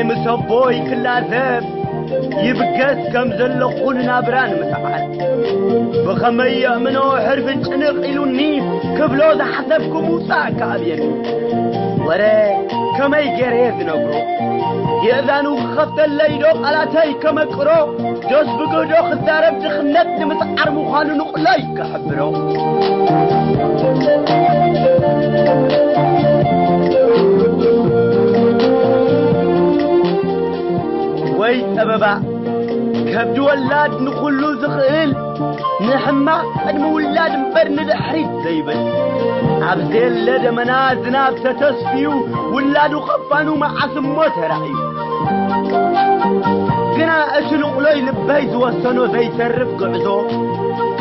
ምስ ኣቦይ ክላዘብ ይብገስ ከም ዘለኹ ንናብራ ንምስዓር፣ ብኸመይ የእምኖ ሕርቢ ጭንቕ ኢሉኒ ክብሎ ዝሓሰብኩ ምውጻእ ከኣብየኒ። ወረ ከመይ ገይረ ዝነግሮ? የእዛኑ ክኸፍተለይ ዶ ቃላተይ ከመቅሮ? ዶስ ብግህዶ ክዛረብ ድኽነት ንምስዓር ምዃኑ ንቕሎይ ክሕብሮ? ወይ ጸበባ ከብዲ ወላድ ንኹሉ ዝኽእል፣ ንሕማቕ ቅድሚ ውላድ እምበር ንድሕሪት ዘይብል፣ ኣብ ዘየለ ደመና ዝናብ ተተስፍዩ ውላዱ ከፋኑ መዓስ እሞ ተራእዩ። ግና እቲ ንቕሎይ ልበይ ዝወሰኖ ዘይተርፍ ጉዕዞ፣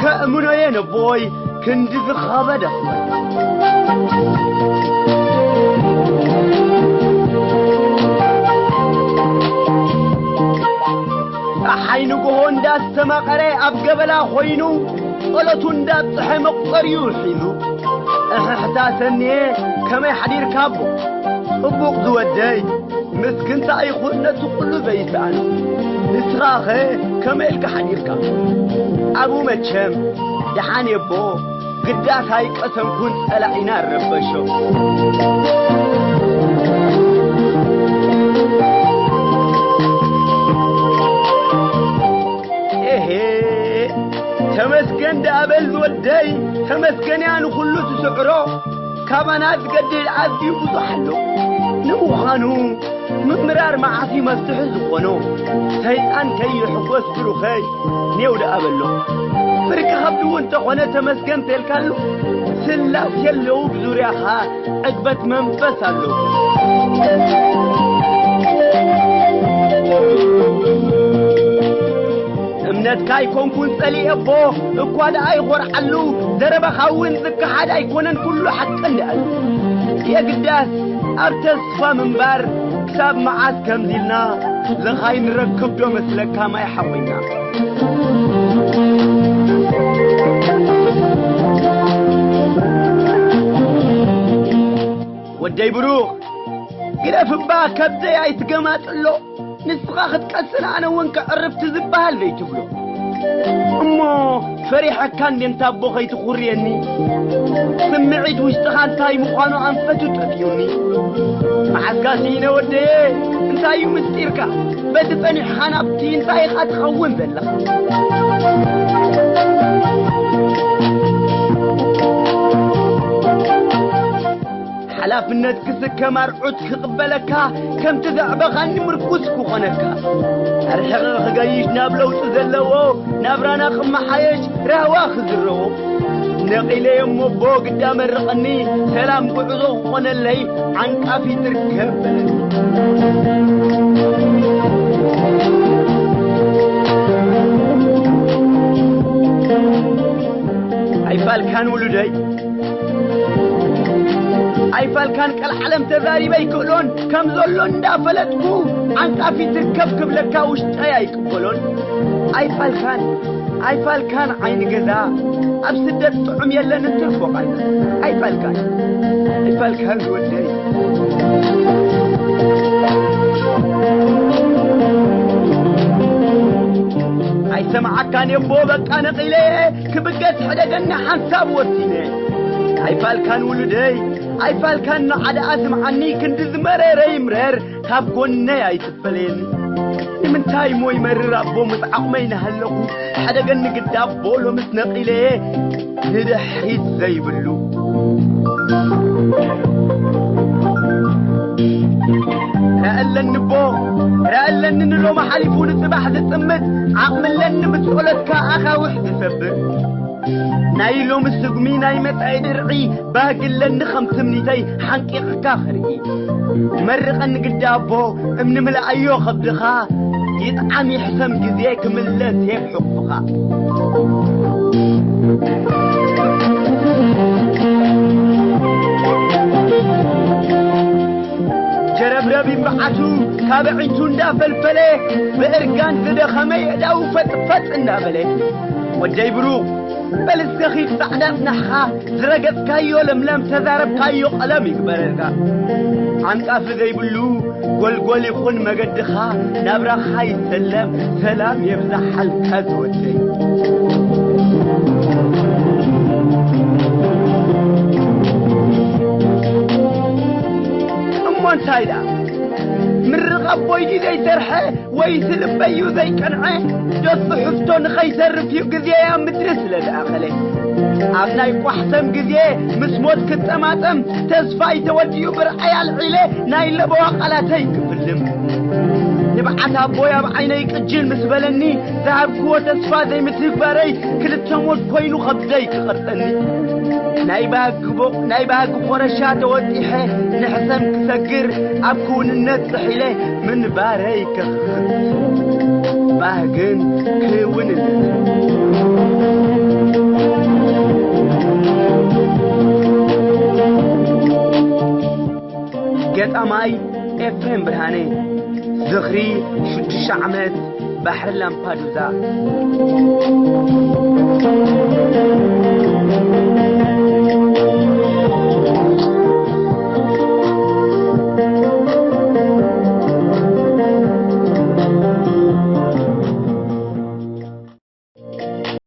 ከእምኖየ ነቦይ ክንዲ ዝኸበደ ጸሓይ ንግሆ እንዳስተማቐረ ኣብ ገበላ ኮይኑ፣ ጸሎቱ እንዳብጽሐ መቑጸሪኡ ሒዙ፣ እሕሕታ ሰንየ ከመይ ሓዲርካ ኣቦ? ጽቡቕ ዝወደይ፣ ምስክንታ ይኹን ነቲ ኩሉ ዘይሰኣኖ። ንስኻኸ ከመይ ኢልካ ሓዲርካ? ኣብኡ መቸም ደሓን የቦ፣ ግዳስ ኣይቀሰንኩን ጸላኢና ረበሾ። ኤሄ፣ ተመስገን ደኣ በል ዝወደይ፣ ተመስገን እያ ንኹሉ ትስዕሮ። ካባና ዝገድል ኣዝዩ ብዙሕ ኣሎ። ንምዃኑ ምምራር መዓስ እዩ መፍትሒ ዝኾኖ? ሰይጣን ከይሕጎስ ብሩኸይ፣ ኔው ደኣ በሎ። ፍርቂ ከብዲ እውን እንተኾነ ተመስገን ተልካሉ። ስላሴ ኣለዉ ብዙርያኻ፣ ዕግበት መንፈስ ኣለዉ። እምነትካ ኣይኮንኩን ጸሊኤ እቦ፣ እኳ ደኣ ይኾርዓሉ። ዘረባኻ እውን ዝከሓድ ኣይኮነን፣ ኩሉ ሓቂ እንድኣሉ። የግዳስ ኣብ ተስፋ ምንባር ክሳብ መዓስ ከምዚ ኢልና፣ ለኻይ ንረክብ ዶ መስለካ ማይ ሓቑና? ወደይ ብሩኽ፣ ግደፍ እባ ከብደይ ኣይትገማጥሎ። ንስኻ ክትቀስን ኣነ እውን ከዕርፍ ትዝበሃል ዘይትብሎ። እሞ ፈሪሐካ እንዴ እንታ ኣቦ ከይትኹርየኒ? ስምዒት ውሽጥኻ እንታይ ምዃኑ ኣንፈቱ ጠፊኡኒ። መዓስካ ስኢነ ወደየ፣ እንታይ እዩ ምስጢርካ? በቲ ጸኒሕኻ ናብቲ እንታይ ኢኻ ትኸውን ዘለኻ? ሓላፍነት ክስከም ኣርዑት ክቕበለካ፣ ከምቲ ዘዕበኻኒ ምርኩስ ክኾነካ። ኣርሒቐ ክገይሽ ናብ ለውጢ ዘለዎ፣ ናብራና ክመሓየሽ ራህዋ ክዝረቦ። ነቒለ እሞ ኣቦ ግዳ መርቐኒ፣ ሰላም ጉዕዞ ክኾነለይ ዓንቃፊ ትርከብ በለኒ። ኣይፋልካን ውሉደይ፣ ኣይፋልካን ቀልዓለም ተዛሪበ ኣይክእሎን፣ ከም ዘሎ እንዳፈለጥኩ ዓንቃፊ ትርከብ ክብለካ ውሽጠይ ኣይቅበሎን። ኣይፋልካን፣ ኣይፋልካን ዓይኒ ገዛ፣ ኣብ ስደት ጥዑም የለን እንትርፎ ቃል። ኣይፋልካን፣ ኣይፋልካን ዝወደይ። ኣይሰምዓካን የቦ በቃ ነቒለ እየ፣ ክብገስ ሕደገኒ ሓንሳብ ወሲነ። ኣይፋልካን ውሉደይ፣ ኣይፋልካን ንዓደ ኣስምዓኒ፣ ክንዲ ዝመረረ ይምረር፣ ካብ ጎነይ ኣይትፈለየኒ። ንምንታይ እሞ ይመርር ኣቦ ምስ ዓቕመይ እናሃለኹ፣ ሕደገኒ ግዳ ኣቦ ሎምስ ነቒለ እየ፣ ንድሕሪት ዘይብሉ። ራእለኒ ኣቦ፣ ራእለኒ ንሎሚ ሓሊፉ ንጽባሕ ዝጥምት፣ ዓቕሚ ኣለኒ ብጸሎትካ ኣኻውሕ ዝሰብር። ናይ ሎሚ ስጉሚ ናይ መጻኢ ድርዒ፣ ባህጊ ኣለኒ ከም ትምኒተይ ሓንቂቕካ ክርኢ። መርቐኒ ግዳ ኣቦ፣ እምኒ ምልኣዮ ከብድኻ፣ ይጥዓም ይሕሰም ግዜ ክምለስ እየ ብሕቑፍኻ። ጀረብረብ ይንብዓቱ ካብ ኣዒንቱ እንዳፈልፈለ፣ ብእርጋን ዝደኸመ የእዳዉ ፈጥፈጥ እንዳበለ፣ ወደይ ብሩኽ፣ በል እስከ ኺድ ጻዕዳ ጽናሕኻ፣ ዝረገጽካዮ ለምለም፣ ተዛረብካዮ ቀለም ይግበረልካ። ዓንቃፊ ዘይብሉ ጎልጎል ይኹን መገድኻ፣ ናብራኻ ይሰለም፣ ሰላም የብዛሓልካ ዝወደይ። እሞ እንታይ ደኣ፣ ምርቕ ኣቦይ ድዩ ዘይሰርሐ፣ ወይስ ልበይ እዩ ዘይቀንዐ? ደሱ ሕፍቶ ንኸይተርፍ እዩ ግዜ ኣብ ምድሪ ስለ ዝኣኸለ። ኣብ ናይ ቋሕሰም ግዜ ምስ ሞት ክጠማጠም፣ ተስፋይ ተወዲኡ ብርዓይ ኣልዒለ፣ ናይ ለበዋ ቃላተይ ክፍልም። ንብዓት ኣቦይ ኣብ ዓይነይ ቅጅል ምስ በለኒ፣ ዝሃብክዎ ተስፋ ዘይምትግባረይ፣ ክልተ ሞት ኮይኑ ኸብደይ ክቐርጸኒ። ናይ ባህጊ ቦ-፣ ናይ ባህጊ ኮረሻ ተወጢሐ፣ ንሕሰም ክሰግር ኣብ ክውንነት ጥሒለ፣ ምንባረይ ከኽፍት። ባህግን ክውንነት። ገጣማይ ኤፍሬም ብርሃነ። ዝኽሪ ሽዱሽተ ዓመት ባሕሪ ላምፓዱዛ።